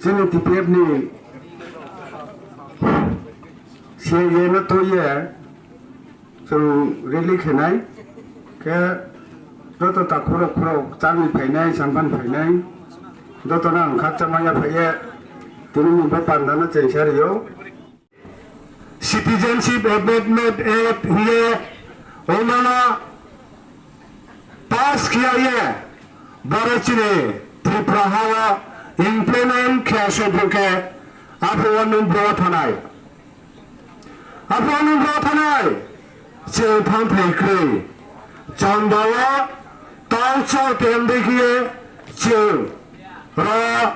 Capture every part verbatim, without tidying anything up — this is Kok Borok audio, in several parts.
Chini T P F ni C A A no twiye chwng rally khenai khe joto ta khorok khorok changwi phainai, sampan phainai, joto no ang khakcha maya phaiye tini ni bo panda no chengsa rio. Citizenship Amendment Act hiye omana pass khiya ye, boro chini Tripura hao implement khiya sopho khe, aphuru nwng bro thanai. Aphuru nwng bro thanai. Chwng thang thai kwrwi. Chondao tau chao tem de khiye chwng ro,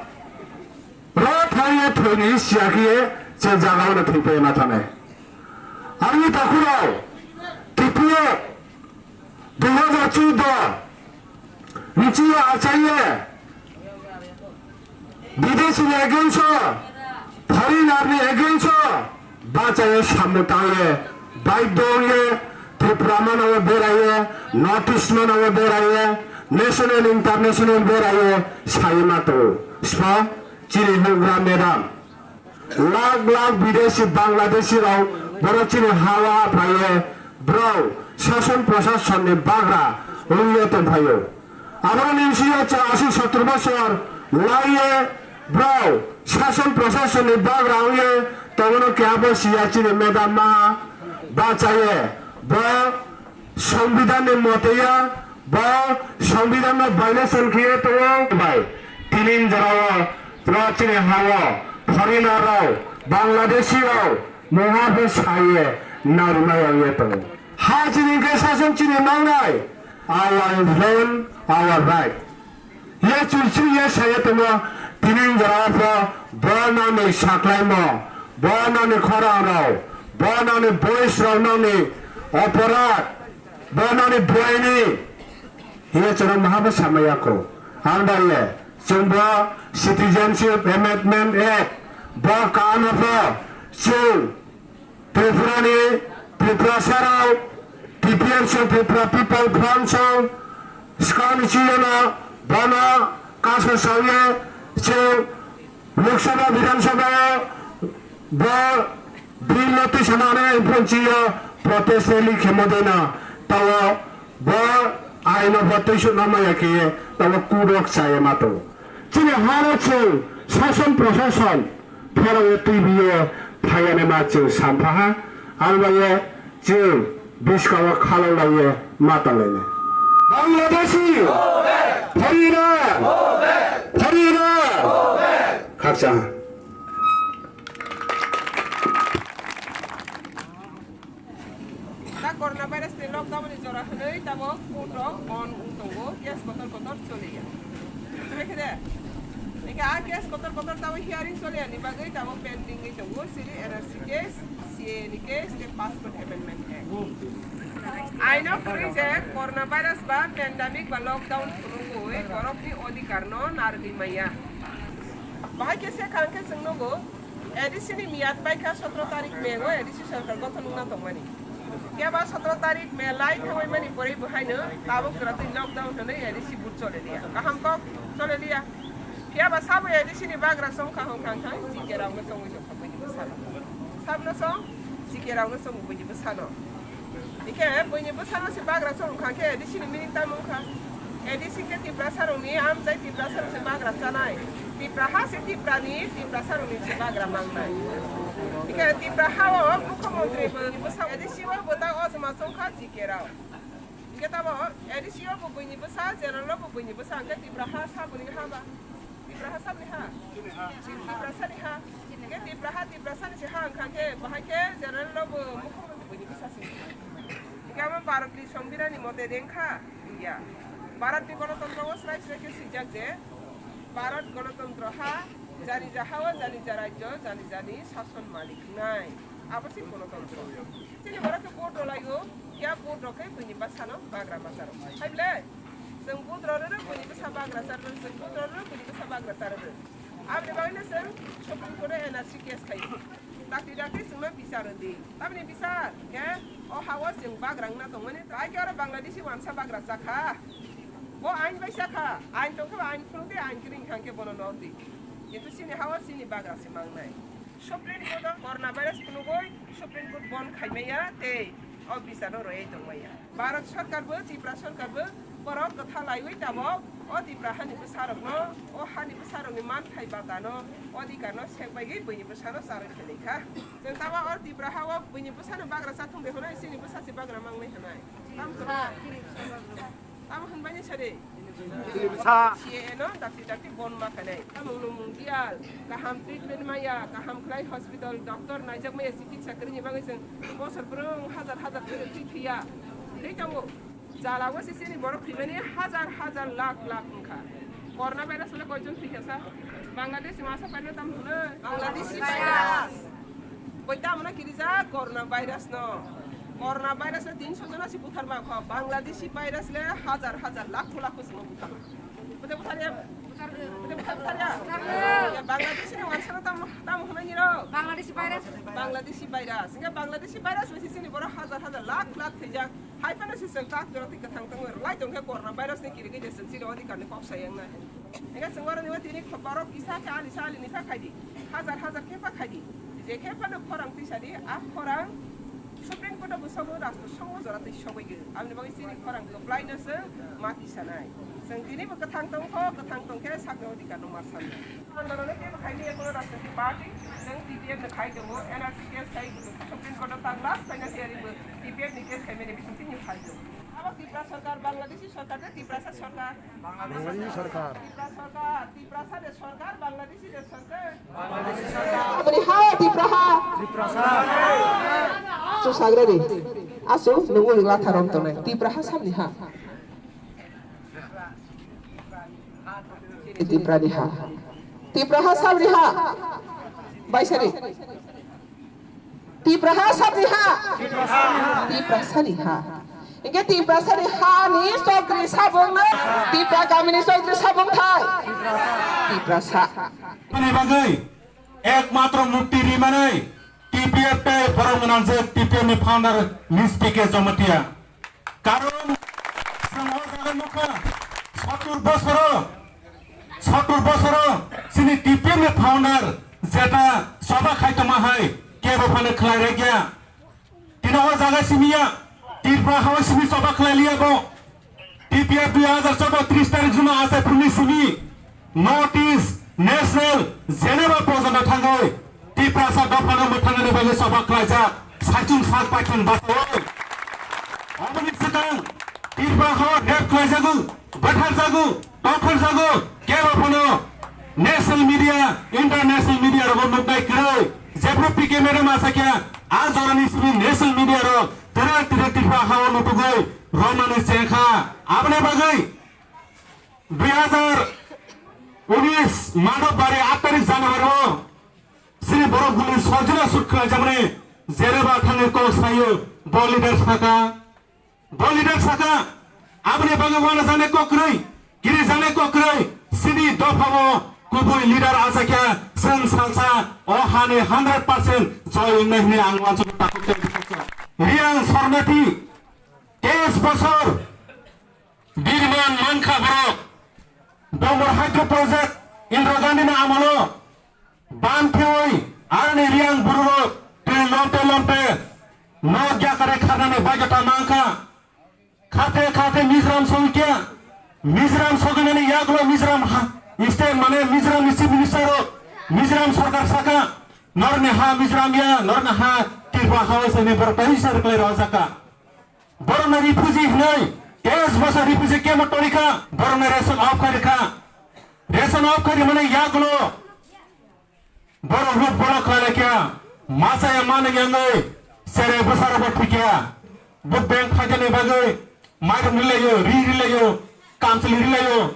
ro thai ye thoi ni siya khiye chwng jaga no thwi pai ma thanai. Ani takhurao, T P F dui hajar chuddo, nchi achaiye, bidesi ni against o, foreigner ni against o, bachaye samung tangye, baidho ye, Tripura mano beraye, North East mano beraye, national international beraye, sayima to, spa, chini hugra madam. Lakh lakh bidesi Bangladeshi rok borok chini hao aphaiye, borok sason prosasonni bagra wngye tongphaio. Aboroni bisingo chwrashi sottor bosor laiye borok sason prosasonni bagra wngye tongo, kebo siya chini madam ma bachaye bo Songbidanni moteya bo Songbidanno violation khiye tongo bai. Tini jorao ro chini hao foreigner rok, Bangladeshi rok mungha bo saye narwknai wngye tongo. Ha chini khe sasong chini mangnai, our land, our right. Ye chulchu ye saya tongo, tini jora pho bo nani saklaimo, bo nani khorang rao, bo nani boys rao nani oporad, bo nani buaini, ye chwng maha bo samaya ko. Ang bai ye, chwng bo Citizenship Amendment Act, bo kaam pho chwng Tripura ni, Tripura sarao, T P F song, Tripura People Front song, skang ni chiyano, bono kaso sawi, chwng Lok Sabha, Bidhan Sabha o, bo bill no twi sana hwnwi phone chiyo, protest rally khemo deno, tawo bo aino bo twi sukna maya khe, tawo kudok chaya mato. Chini hano chwng sason prosason pherangwi twibiyo phaiyani ma chwng samphaha, ang bai chwng bwskango khalok laiye ma tonglainai. Bangladeshi! Harira! Harira! Khakcha. Ta coronavirus ni lockdown ni jora hwnwi tabok court rok on wng tongo, case kotor kotor choliya. Tei khe de, hingkhe a case kotor kotor tabok hearing choliya ni bagwi tabok pending wngwi tongo, siri N R C case, C A A ni case, tei Passport Amendment Act. Aino kwrwi je coronavirus ba pandemic ba lockdown phunugwi borokni odhikar no narwgwi maya. Bahai khe se kha hwnkhe chwng nugo, A D C ni miyat paikha sotro tarik May o A D C sorkar gothon wngna tongmani. Phiya ba sotro tarik May lai thangwi mani pore bo haino tabuk jora twi lockdown hwnwi A D C but chole liya. Kaham kok chole liya. Phiya ba sabo A D C ni bagra song kha hong kha hong kha G K rok no songwi song kha buini bwsano. Sab no song G K rok no song buini bwsano. Hingkhe buini bwsano se bagra chwng wngkha khe A D C ni meaning tamo wngkha? A D C khe Tiprasa rokni amchai, Tiprasa rok se bagra chanai. Tipraha se Tiprani, Tiprasa rokni se bagra mangnai. Hingkhe Tipraha o Mukhyamantri buini bwsa, A D C o bwta o chwma chwngkha G K rok. Hingkhe tamo A D C o bo buini bwsa, general o bo buini bwsa, hingkhe Tipraha saboni ha ba? Tipraha saboni ha? Tiprasani ha. Hingkhe Tipraha, Tiprasani se ha wngkha khe, bahai khe general no bo Mukhyamantri buini bwsa se. Hingkhe amo Bharatni Songbidanni mote de wngkha? Iya. Bharatni Ganatantra o srai srai khe swijak je, Bharat Ganatantra ha, jani ja ha o jani ja rajyo, jani jani sason malik wngnai. Abo se Ganatantra. Chini borok khe vote rwlai o, ya vote rw khe buini bwsano bagra ma cha rw. Hai ble? Chwng vote rw rw rw buini bwsa bagra cha rw, chwng vote rw rw rw buini bwsa bagra cha rw rw. Aboni bagwino chwng Supreme Court o N R C case khaio. Dakti dakti chwngno bichar rwdi. Tamni bichar, khe o ha-o chwng bagra wngna tongmani. Bai khe oro Bangladeshi wansa bagra chakha. Bo ain bai chakha. Ain tongkhe bo ain phunukdi, ain kwrwi wngkha khe bono nordi. Kintu chini ha-o chini bagra se mangnai. Supreme Court o Corona virus phunugwi Supreme Court bon khaimaya tei o bichar no rwui tongmaya. Bharat sorkar bo, Tripura sorkar bo borok kwtha laiwi tabok o Tripura hani bwsarokno, o hani bwsarokni manthai batano, odhikarno sek baigwi buini bwsano charwi khenwi kha. Chwng tamo o Tripura ha-o buini bwsano bagra chathung de hwnwi, chini bwsa se bagra mangnai hwnwi. Tamo hwnwi. Tamo hwnbaini sari. Sa. C A A no dakti dakti bon ma khanai. Tamo nwng mung dial, kaham treatment maya, kaham khlai hospital, doctor naijak maya, chikitsa kwrwini bagwi chwng bosor bwrwng hajar hajar thwi thwi thwiya. Thwi tongo. Jala o sisini borok thwimani hajar hajar lakh lakh wngkha. Corona virus le koijon thwikha sa? Bangladesh masa paino tamo hwnwi? Bangladeshi virus. Boi tamo na kirijak corona virus no. Corona virus le tinso jona si butharma kho. Bangladeshi virus le hajar hajar lakh lakh sino buthar. Butha butharya. Butha butharya. Ya Bangladeshi no wansana tamo, tamo hwnwi rok. Bangladeshi virus. Bangladeshi virus. Inga Bangladeshi virus le sisini borok hajar hajar lakh lakh thwijak. Hai phano se chwng tak jora twi kwthang tongwi rwlai tongkhe corona virus ni kirigwi je chwng chini odhikar ni kok sai wngnai. Hingkhe chwng oro nini tini borok kisa khe ali sa ali ni pha khai di, hajar hajar khe pha khai di, je khe phano khorang twi sa di, a khorang Supreme Court o bwskango rastro songo jora twi sogwi gwi. Aboni bagwi chini khorang kwplai no chwng ma twi sanai. Chwng tini bo kwthang tongkho, kwthang tongkhe sakni odhikar no ma sanai. Andolon kebo khaini ekono rajniti party, chwng T P F no khai tongo, N R C case khai Supreme Court o tang last final hearing bo T P F ni case khaimani bising tini khai tongo. Abo Tripura sarkar, Bangladeshi sarkar tei Tiprasa sarkar. Bangladeshi sarkar. Tripura sarkar, Tiprasa de sarkar, Bangladeshi de sarkar. Bangladeshi sarkar. Aboni ha, Tripura ha. Tripura sa. Asu sagra de. Asu nungu latharom tongnai. Tripura ha samni ha. Tiprani ha. Tipraha sabni ha. Baisari. Tipraha sabni ha. Tiprasani ha. Inke Tiprasani ha ni sokri sabung na. Tipra kami ni sokri sabung thai. Tiprasa. Ani bagai. Ekmatro mukti rimanai T P F tei borok gwnangjak T P F ni founder Miss P K Jamatia. Karon chwng o jaga nukha, sottur bosoro, sottur bosoro chini T P F ni founder jeta choba khai tongma hai kebo phano khlai rwkya. Tino o jaga simi ya, Tripura hao simi choba khlai liya bo. T P F dui hazar choudo tris tarik juma achai phuruni simi North East National Geneva porjonto thangwi Tiprasa dophano mwthangnani bagwi choba khlaijak saichung sak baichung bachao. Oboni swkang Tripura hao rape khlaijago, bwtharjago, tongthorjago, kebo phano national media, international media rogo nuknai kwrwi. Jephru P K madam asakya, a jorani simi national media rok tera tera Tripura hao nutugwi romani chengkha. Aboni bagwi dui hazar unis Madhobari aat tarik January o sini borok guli sojila sut khlaijakmani jereba thangwi kok sayo bo leader saka. Bo leader saka, aboni bagwi uanajaknai kok kwrwi, kirijaknai kok kwrwi, sini dophao kubui leader achakya, chwng salsa o hani hundred percent joy wngnai hwnwi ang uansukno takhuk tei bwsaksa. Riang Sarnati, teis bosor birman mankha borok, Dombor Hydro Project, Indira Gandhi ni amolo, Ban thewi aroni Riang bururok twi lomte lomte nok yakare kharnani baidota mankha. Khate khate Mizoram songkya, Mizoram soginani yagulo Mizoram ha-, state mane Mizoram ni chief minister rok, Mizoram sarkar saka, norni ha Mizoram ya, norni ha Tripura hao se ni borok tei sar klai rojaka. Borokno refugee hwnwi, teis bosor refugee camp o torikha, borokno ration off khairikha. Ration off khairi mani yagulo borok ruk borok khlailai kha, masa ya mani yangwi, sere bwsarokbo thwikha. Vote bank phaikani bagwi mairum rilaio, ri rilaio, kamchwlwi rilaio.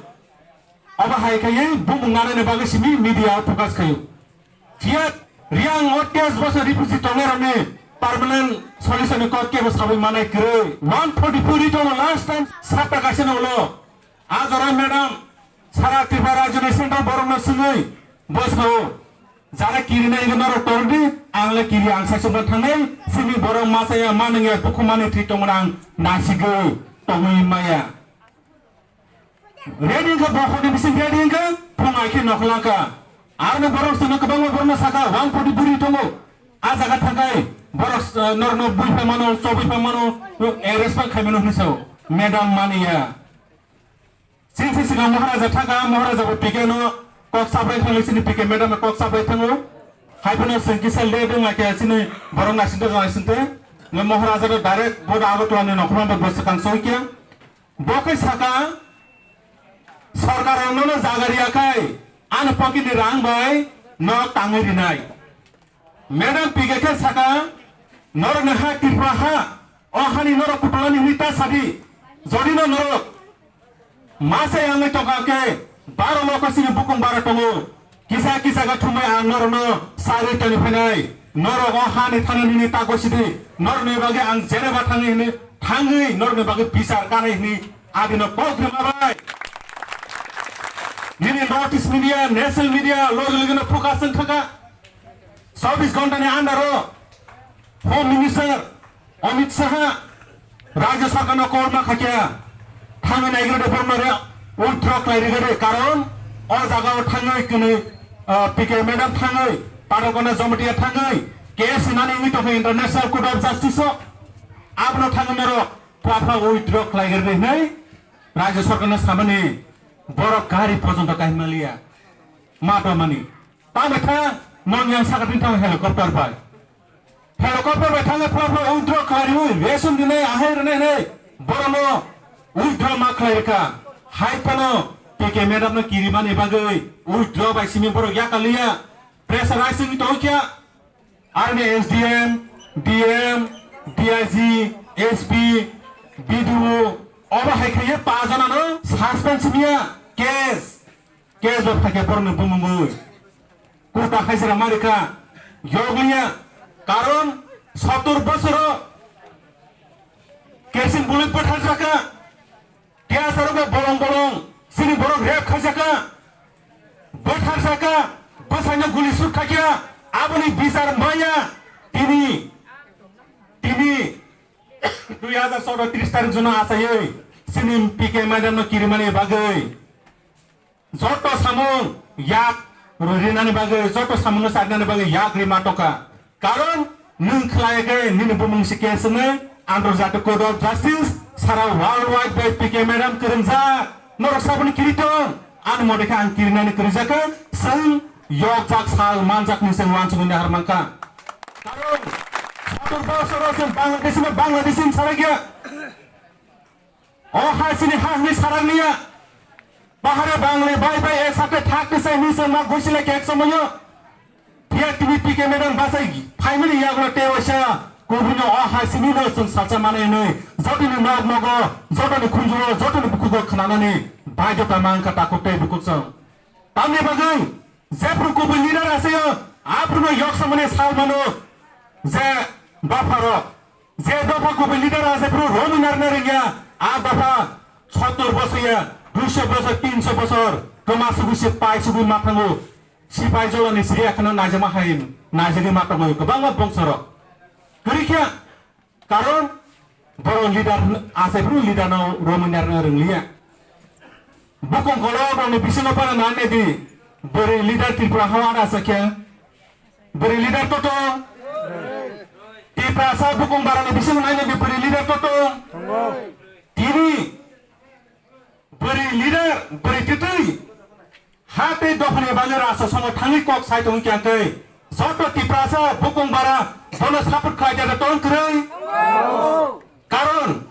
Obo hai khaiwi bumung nanani bagwi simi media focus khaio. Phiya Riang o teis bosor refugee tongnairokni permanent solution ni kok kebo sabai manai kwrwi. One forty four rito no last time sapta kaisa no ulo. A jora madam sara Tripura rajyoni central borokno swngwi Bwskango jara kirinai hwnkhe norok tordi, ang le kiri ang saichung thangnai, simi borok machaya manwngya bukhumani thwi tongmani ang nasigwi tongwi maya. Ready wngkha, bokhorni bising ready wngkha, phung ai khe nokhlangkha. Aroni borok chwngno kwbangma borokno sakha, wang poti bwrwi tongo. A jaga thangkhai borok, eh, norokno bui phaimano, chobwi phaimano, eh, respect khaimano hwnwi sao. Madam maniya. Chini se swkang Maharaja thangkha, Maharaja bo P K no kok sabai thango, chini P K madam no kok sabai thango. Hai phano chwng kisa late wngma khe chini borok naisingte naisingte. Nge Maharaja no direct bo Agartala ni nokhrma bo swkang soi khe. Bo khe saka, sorkar rok nono jaga riya khai, ani pocket ni rang bai nok tangwi rinai. Madam P K khe saka, norokni ha Tripura ha, o hani norok kutlani hwnwi ta sadi, jodi no norok masa yangwi tongkha khe, baro lokho chini bukung bara tongo, kisa kisa khe thumwi ang norokno sagwi toni phainai, norok o hani thani nini ta gosidi, norokni bagwi ang jeneba thangwi hwnwi, thangwi norokni bagwi bichar kanai hwnwi adino kok rwma bai. Nini North East media, national media, logi logi no focus wng thangkha. Chobbish ghonta ni under o Home Minister Amit Shah Rajya Sarkar no call ma khaikha, thangwi naigrade bormare withdraw khlai rigade, karon o jaga o thangwi kwnwi, ah, P K madam thangwi Padalkona Jamatia thangwi case hinani wngwi tongkha International Court of Justice o, abono thangwi norok pura pura withdraw khlai rigade hinwi Rajya Sarkar no samani borok gari porjonto kaimaliya ma tongmani. Tamo kha, non yang sakatini thang helicopter bai. Helicopter bai thangwi phla phla withdraw khlai rwi, ration rinai, ahai rinai hinwi, borokno withdraw ma khlai rwkha. Hai phano P K madam no kirimani bagwi withdraw bai simi borok yakaliya. Pressurize wngwi tongkha. Aroni S D M, D M, D I G, S P, B D O, obo hai khaiye pa janano suspend simiya, case. Case bo phaikha borokni bumungwi. Kuta haisira marikha, yokliya. Karon sottor bosoro kerosene bulwi bwtharjakha. Tiyasarokno bolong bolong chini borok rape khaijakha. Bwtharjakha, bwsaino guli suk khaikha. Aboni bichar maya tini, tini dui hazar choudo tris tarik jono achaiwi chini P K madam no kirimani bagwi. Joto samung yak rinani bagwi, joto samungno charinani bagwi yak rima tongkha. Karon nwng khlai khe nini bumung si case wngnai Antarjatiya Court of Justice, sara worldwide bai P K madam kwrwngjak. Norok saboni kiri tong, ani mote khe ang kirinani kwrwngjakha, chwng yokjak sal manjakni chwng uansukmani har mankha. Karon sottor bosoro chwng Bangladesh no Bangladesh ni sarakya. O hai chini ha hwnwi sarak niya. Bahare bangle bai bai ek sakhe thak khe sai hwnwi chwng ma gusile kek somoyo. Phiya tini P K madam bachai phaimani yagulo tei waisa kubunyo o hai chini no chwng salsa manai hwnwi jotoni nok nogo, jotoni khunjuo, jotoni bukhugo khwnanani baidota mankha takhuk tei bukhuk chwng. Tamni bagwi jephru kubui leader aseyo, aphruno yoksamani sal mano je dopharok, je dopha kubui leader ase phru romwi narwkna rwngya, a dopha sottor bosor ya, duiso bosor, tinso bosor kwma sugui se pai sugui ma thango, sipai jolani siriya kheno naijama hai naijagwi ma tongo kwbangma bongsorok. Kwrwi khe Karon borok leader achaibru leader no romwi narwkna rwngliya. Bukung kolok rokni bisingo phano nai nai di, bwrwi leader Tripura hao ada sakya. Bwrwi leader toto. Tiprasa bukung barani bisingo nai nai di, bwrwi leader toto. Tini bwrwi leader, bwrwi twtwi ha tei dophani bagwi rasa songo thangwi kok sai tong kya khe joto Tiprasa bukung bara bono support khlai khe tong kwrwi. Karon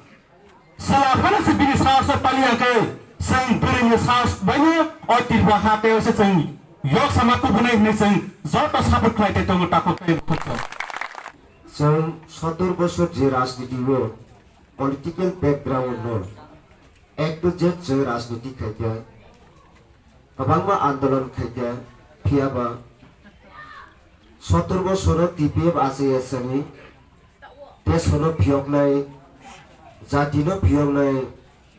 sala phano se bini sahos pali ya khe chwng bwrwini sahos baino o Tripura ha tei se chwng yok sama kubunai hinwi chwng joto support khlai tei tongo takhuk tei bukhuk. Chwng sottor bosor je rajniti o political background no ek to je chwng rajniti khai khe kwbangma andolon khaikha, phiyaba sottor bosoro T P F achai achani desono phiyoknai, jatino phiyoknai,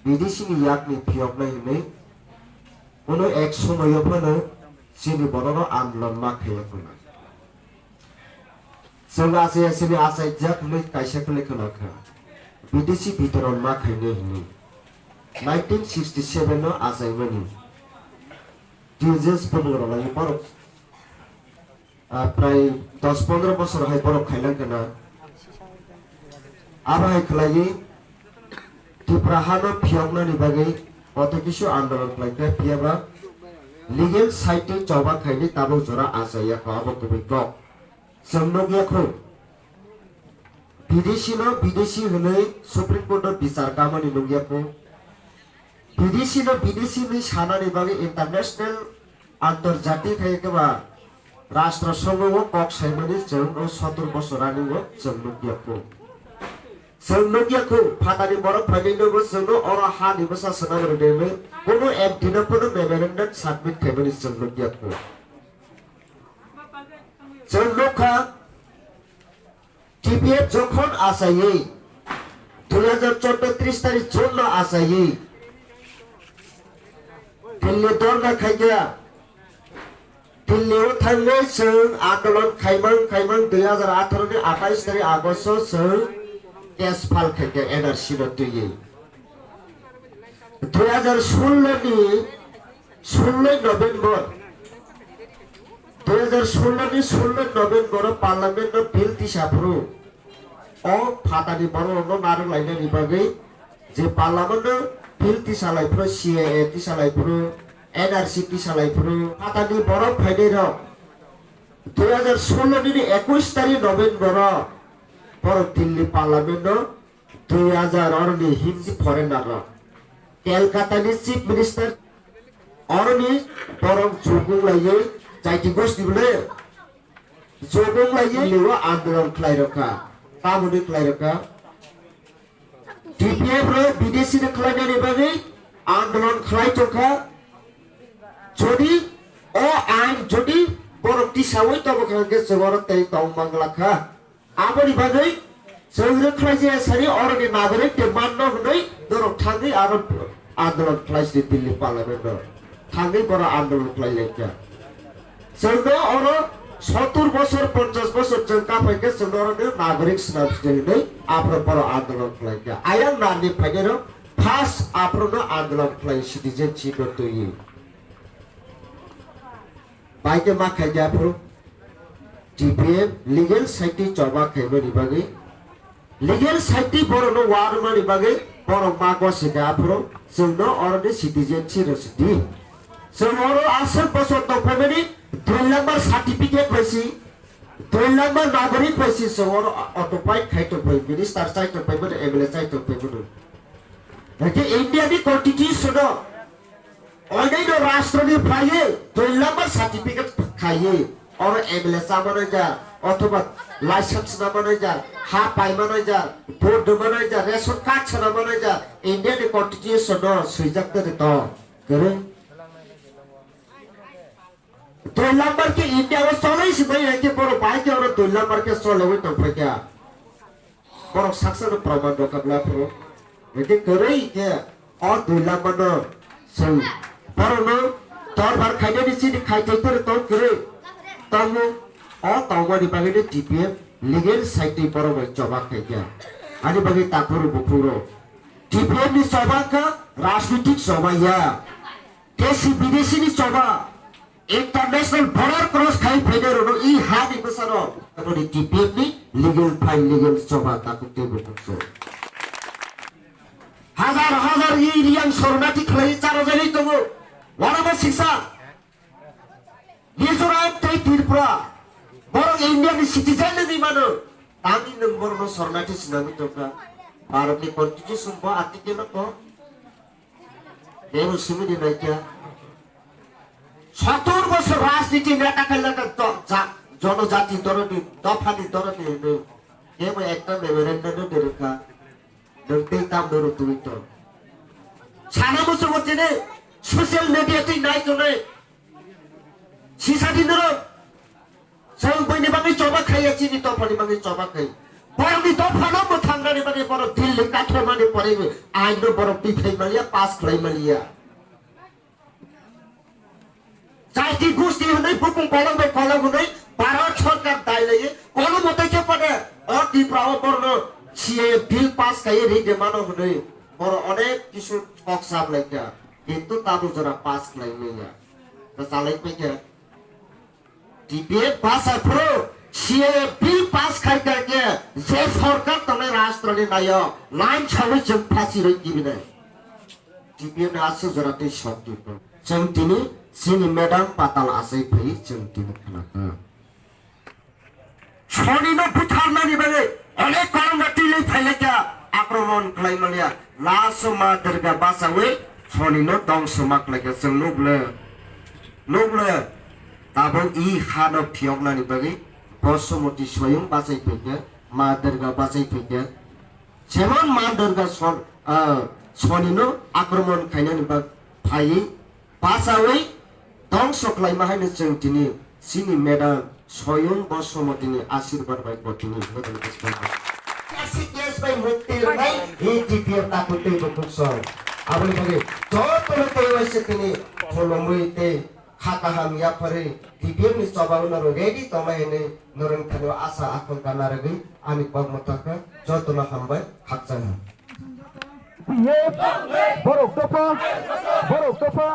bidesini yakni phiyoknai hinwi uno ek somoyo phano Chini borok no andolon ma khaiya khuna. Chwng achai achai ni achaijak hwnwi kaisa kwlwi khwna kha. B D C bitoron ma khainai hwnwi. Nineteen sixty seven no achaimani. T J S phunuk rwlai borok, ah, prai dos pondro bosor hai borok khailang khwna. Abo hai khwlaiwi Tripura hano phiyoknani bagwi koto kisu andolon khlaikha, phiyaba legal side twi choba khainwi tabuk jora achaiya kho, abo kubui kok. Chwng nukya kho, B D C no B D C hwnwi Supreme Court o bichar kamani nukya kho. B D C no B D C hwnwi sanani bagwi international antorjati khai khe ba rashtra songho o kok saimani chwng o sotor bosor ani o chwng nukya kho. Chwng nukya kho, phatani borok phainai nogo chwngno oro hani bwsa swnam rwdi hwnwi kuno M T no kuno memorandum submit khaimani chwng nukya kho. Chwng nukha, T P F jokhon achaiwi, dui hajar chordo tris tarik June no achaiwi, Delhi dorna khaikha. Delhi o thangwi chwng andolon khaimang khaimang dui hajar atharo ni atais tarik August o chwng case file khaikha N R C no twiwi. Dui hajar sullo ni sullo November, dui hajar sullo ni sullo November o Parliament no bill tisa phuru, o phatani borok rok no narwk lainani bagwi je Parliament no bill tisa lai phuru, C A A tisa lai phuru, N R C tisa lai phuru, phatani borok phainai rok dui hajar sullo ni ekwis tarik November o borok Delhi Parliament no dui hajar oroni Hindi foreigner rok. Kolkata ni Chief Minister oroni borok jugwng laiwi jaiti gosti bole jugwng laiwi liwa andolon khlai rokha. Tamoni khlai rokha. T P F rok bidesi ni khlainani bagwi andolon khlai tongkha. Jodi o ain jodi borok tisawi tongkha hwnkhe chwng oro tei tong mangla kha. Aboni bagwi chwng rwkhlai jaya sari oroni nagorik de manno hwnwi norok thangwi aro andolon khlai si Delhi Parliament o thangwi borok andolon khlai laikha. Chwngno oro sottur bosor, ponchash bosor chwng kaphai khe chwngno oro nagorik swnam sidi hwnwi aphuru borok andolon khlai kha. Ayang narni phainai rok first aphuru no andolon khlai citizenship no twiwi. Bai khe ma khaikhe aphuru T P F legal side twi choba khaimani bagwi, legal side twi borokno warwmani bagwi borok ma gosikha aphuru chwngno oroni citizenship rwsidi. Chwng oro aswk bosor tongphaimani dui number certificate bai si, dui number nagorik bai si chwng oro occupy khai tongphai, minister chai tongphaimani, M L A chai tongphaimani. Hwnkhe India ni constitution o Oinai no rashtra ni phlaiwi dui number certificate khaiwi oro M L A cha manai ja, othoba license na manai ja, ha pai manai ja, vote rw manai ja, ration card sana manai ja, India ni constitution no swijak tongwi tong. Kwrwi. Dui number khe India o cholwi si bai hai khe borok bai khe oro dui number khe cholawi tong phai kha. Borok saksa no proman rwkha bla phuru. Hwnkhe kwrwi khe o dui number no chwng borok no dorbar khainani chini khaithai phuru tong kwrwi. Tongo o tongmani bagwi no T P F legal side twi borok bai choba khai kha. Ani bagwi takhuru bukhuru T P F ni choba kha, rajnitik choba ya. Desi bidesi ni choba, international border cross khai phainai rok no i ha ni bwsa rok, abo ni T P F ni legal file, legal choba takhuk tei bukhuk so. Hazar hazar i riyang sornati khlai charo jani tongo. Wara bo siksa. Mizoram tei Tripura borok India ni citizen ni mano. Tangwi nwng borok no sornati swnamwi tongkha. Bharat ni constitution bo article o to Tebo simi di naikha. Sottor bosor rajniti neta khailaka jo-, ja-, jonojati doroni, dophani doroni hwnwi. Tebo ekta memorandum no derokha. Nwng tei tamno rwtwi tong. Sana muchungo tini social media twi nai tongnai. Sisa di norok. Chwng buini bagwi choba khaiya, chini dophani bagwi choba khai. Borokni dophano mwthangnani bagwi borok Delhi kathomani porwi aino borok twi thai maliya, pass khlai maliya. Jaiti gusti hwnwi bukung kolok bai kolok hwnwi Bharat sorkar dai laiwi kono mote khe pade o Tripura o borno C A A bill pass khaiwi ri de mano hwnwi borok onek kisu kok sap laikha. Kintu tabuk jora pass khlai manya. Ta chalai paikha. T P F basa phuru C A A bill pass khai kha khe je sorkar tongnai rashtrani nayo line sawi chwng phasi rwi kibinai. T P F ni aswk jora tei sok twi phuru. Chwng tini chini madam patal achai phai chwng tini khna kha. Soni no butharnani bagwi onek korom rok twi lwi phai lai kha akromon khlai manya. Last o ma Durga bachawi Soni no dongso ma khlai kha chwng nukle. Nukle tabuk i ha no phiyoknani bagwi Bosomoti soyung bachai phaikha, ma Durga bachai phaikha. Jemon ma Durga son, ah, Soni no akromon khainani bag phaiwi bachawi dongso khlaima haino chwng tini chini madam soyung Bosomotini asirwad bai bo tini. Asik yes bai mukti rwnai hi T P F takwi tei bukhuk song. Aboni bagwi jotono tei waisa tini khulumwi tei kha kaham yapharwi T P F ni choba uno ready tongnai hinwi norok thani asa akhol kana rwgwi ani kok mwthakha jotono hambai khakchang ha. P F, borok dopha, borok dopha,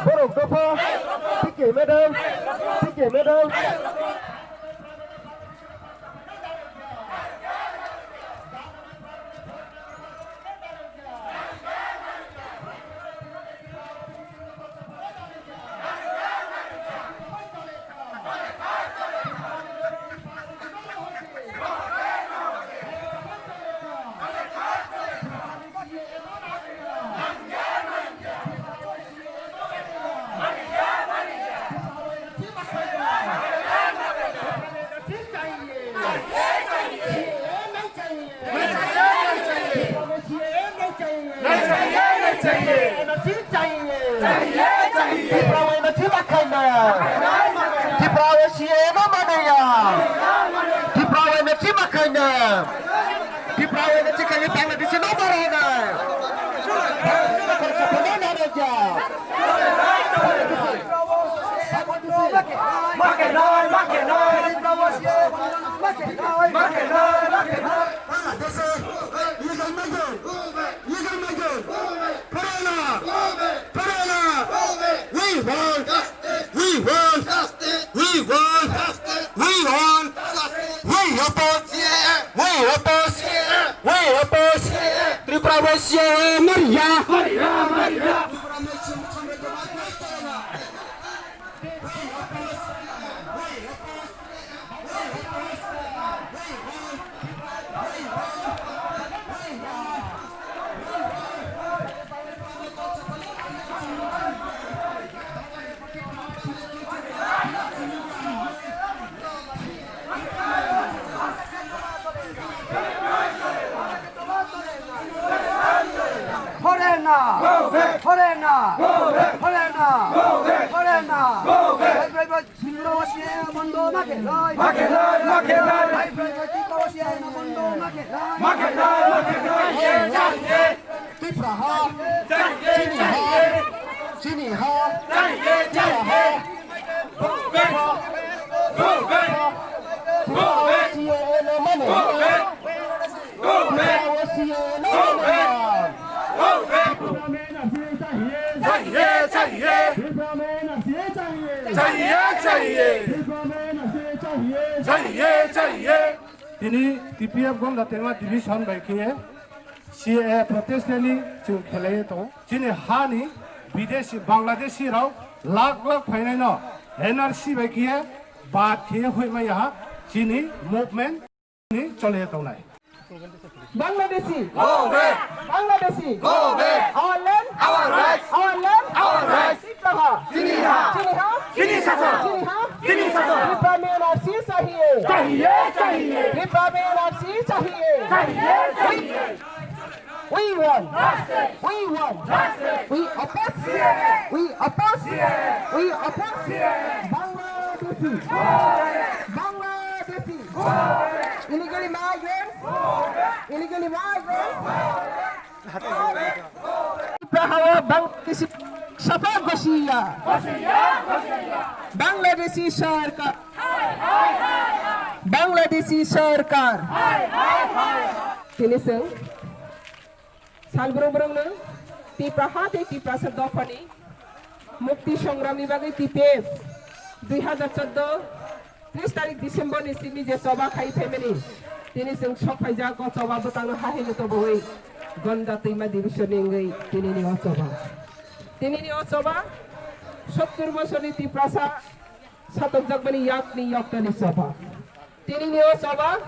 borok dopha, T K madam, T K madam. Tipra wai no thima khaina. Tipra wai C A A no manaya. Tipra wai no thima khaina. Tipra wai no thikali Bangladesh no marana. Bangladesh, illegal migrant, illegal migrant, foreigner, foreigner, we want, we want, we want, we want, we oppose, we oppose, we oppose, Tripura bai C A A mariya. Foreigner! Foreigner! Foreigner! Foreigner! Tripura wasiya bondo ma khelai. Ma khelai, ma khelai. Tripura wasiya bondo ma khelai. Ma khelai, ma khelai. Tipra ha. Chini ha. Chini ha. Tipra ha. Go back. Go back. Go back. Go back. Go back. Go back. चाहिए, चाहिए। चाहिए, चाहिए। चाहिए, चाहिए। Tini T P F Gomda Tengma division bai khe C A A protest rally chwng khelai tongo. Chini hani bideshi Bangladeshi rok lakh lakh phainai no N R C bai khe bad khe hoi maya ha chini movement. Ni chole tongnai. Bangladeshi. Go back. Bangladeshi. Go back. Our land. Our rights. Our land. Our rights. Tipra ha. Chini ha. Chini ha. Chini sason. Chini ha. Chini sason. Tripura mein N R C chahiye. Chahiye, chahiye. Tripura mein N R C chahiye. Chahiye, chahiye. We want. We want. We oppose. We oppose. We oppose. Bangladeshi. Bangladeshi. Illegally migrants. Illegally migrants. Tipra ha o Bangladeshi. Safa gosiya. Bangladeshi sarkar. Bangladeshi sarkar. Tini chwng sal brung brung no Tipra ha tei Tiprasa dophani mukti songramni bagwi T P F dui hazar chordo tris tarik December ni simi je choba khai phaimani, tini chwng sok phaijak o choba bwtangno hahaino tobowi Gonda Twima Division ni wngwi tinini o choba. Tinini o choba sottur bosorni Tiprasa satokjakmani yakni yoktani choba. Tinini o choba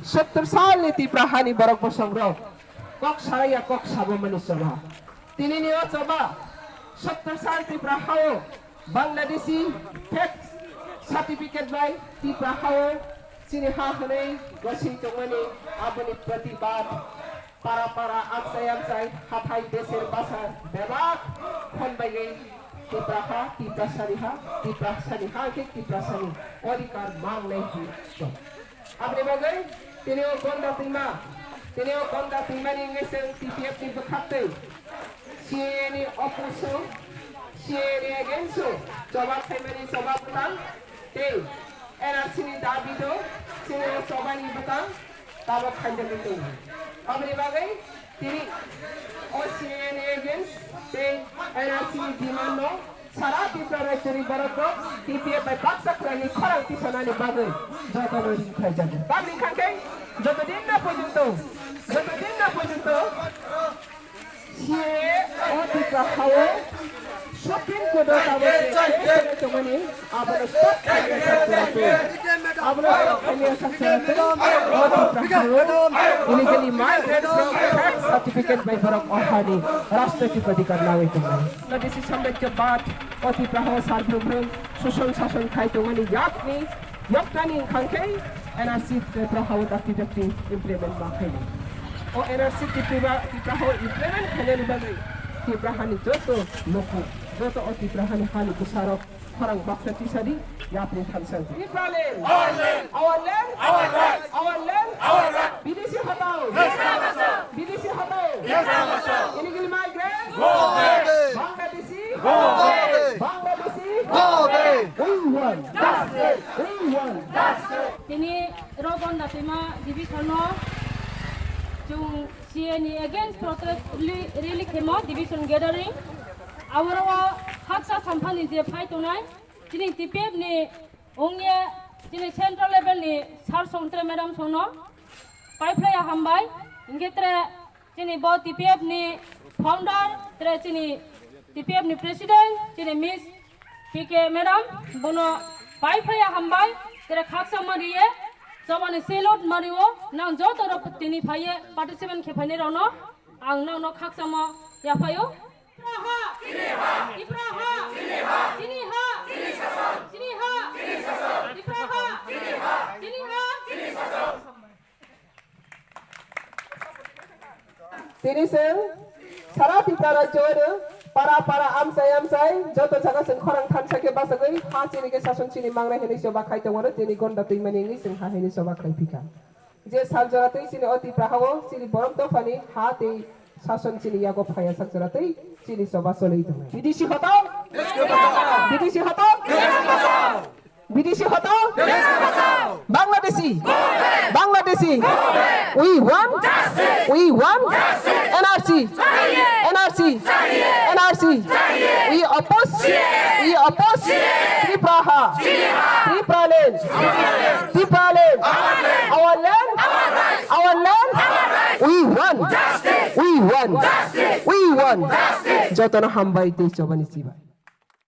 sottur salni Tipra hani borok bosongrok kok saraya kok sabomani choba. Tinini o choba sottur sal Tipra hao Bangladeshi fake certificate bai Tipra hao chini ha hwnwi goswi tongmani aboni pratibad para para amchai amchai hathai beser basa bebak khon bai Tipraha, Tiprasani ha, Tiprasani ha khe Tiprasani odhikar mangnai hi tong. Aboni bagwi tini o Gonda Twima, tini o Gonda Twimani wngwi chwng T P F ni bwkhaktwi C A A ni opposite, C A A ni against o choba khaimani choba bwtang tei N R C ni dabi do chini o chobani bwtang tabok khaijagwi tongo. Aboni bagwi tini o C A A ni against tei N R C ni demand no sara Tripura rajyoni borok rok T P F bai baksa khlaini khorang tisanani bagwi jotono ring khaijago. Tamni kha khe joto din na porjonto, joto din na porjonto C A A o Tipra hao Supreme Court o tabuk case tongmani abono stop khaina sakjaratwi. Abono stop khaina sakjaratwi. O Tipra hao illegally migrants rok fake certificate bai borok ohani rajnoitik adhikar nawi tongnai. Bangladeshi samrajyabad o Tipra hao sarbrum rwng sushon sason khai tongmani yakni Yaktani wngkha khe N R C Tripura hao dakti dakti implement ma khainai. O N R C Tripura, Tripura hao implement khainani bagwi Tripura hani joto luku, joto o Tripura hani hani bwsarok khorang baksa tisadi yapri thansa wngdi. Tripura land! Our land! Our land! Our land! Our land! Bidesi hatao! Bidesi hatao! Illegal migrants! Go away! Bangladeshi! Go away! Bangladeshi! Go away! We want justice! We want justice! Tini Rogon Datima division no chung C A A ni against protest rally, rally khemo division gathering. Aboro o haksa samphani je phai tongnai chini T P F ni ongya chini central level ni sir song tre madam song no pai phlai ya hambai. Hingke tre chini bo T P F ni founder, tre chini T P F ni president, chini Miss P K madam, bono pai phaiya hambai, tre khaksa mari ye, chobani salute mari o, nang joto rok tini phai ye participant khe phainai rok no, ang nang no khaksa mo ya phai o. Tipraha! Tipraha! Chini ha! Chini ha! Tipraha! Chini ha! Tini chwng sara Tripura rajyo no para para amchai amchai joto jaga chwng khorang thansa khe bachagwi ha chini khe sason chini mangnai hinwi choba khai tongo, tini gonda twimani wngwi chwng ha hinwi choba khai phikha. Je sal jora twi chini o Tripura hao chini borom dophani ha tei sason chini yago phaiya sak jora twi chini choba choli tongo. Bidesi hotom! Bidesi hotom! Bidesi hotom! Bangladeshi! Bangladeshi! We want! We want! N R C! N R C! N R C! We oppose! We oppose! Tripura ha! Tripura land! Tripura land! Our land! Our land! We want! We want! We want! Jotono hambai tei chobani chibai.